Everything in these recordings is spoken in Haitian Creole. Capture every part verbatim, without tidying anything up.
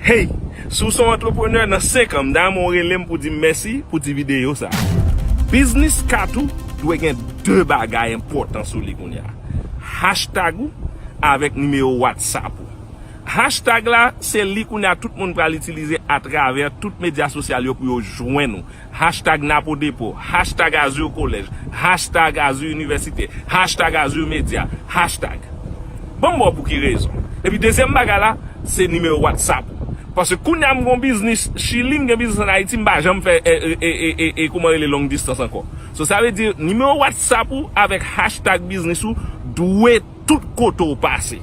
Hey, si w se yon antreprenè nan senk an, m ta renmen w rele m pou di m mèsi pou ti videyo sa. Biznis kat ou dwe gen de bagay enpòtan sou li kounye a. Hashtag ou avèk nimewo WhatsApp ou. Hashtag la, se li kounye a tout moun pral itilize atravè tout medya sosyal yo pou yo jwenn ou. Hashtag Napo Depo, hashtag Azur College, hashtag Azur Université, hashtag Azur Media, hashtag. Ban m ba w pou ki rezon. Epi dezyèm bagay la, se nimewo WhatsApp ou. Paske kounye a m gon biznis Chili, m gen biznis an Ayiti, m pa janm fè, e, e, e, e, e, e, kouman rele, long distance ankò. So, sa vle di, nimewo WhatsApp ou avèk hashtag biznis ou dwe tout kote w pase.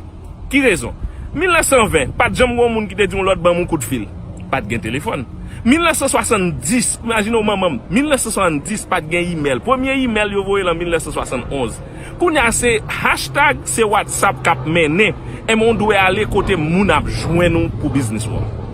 Ki rezon? Mil nèf san ven, pa t janm gon moun ki te di yon lòt ban m yon kout fil. Pa t gen telefòn. Mil nèf san swasanndis, imajine w manman m, mil nèf san swasanndis pa t gen imèl. Premye imèl yo voye l an mil nèf san swasannonz. Kounye a se hashtag, se WhatsApp k ap mennen. Enben w dwe ale kote moun ap jwenn ou pou biznis ou an.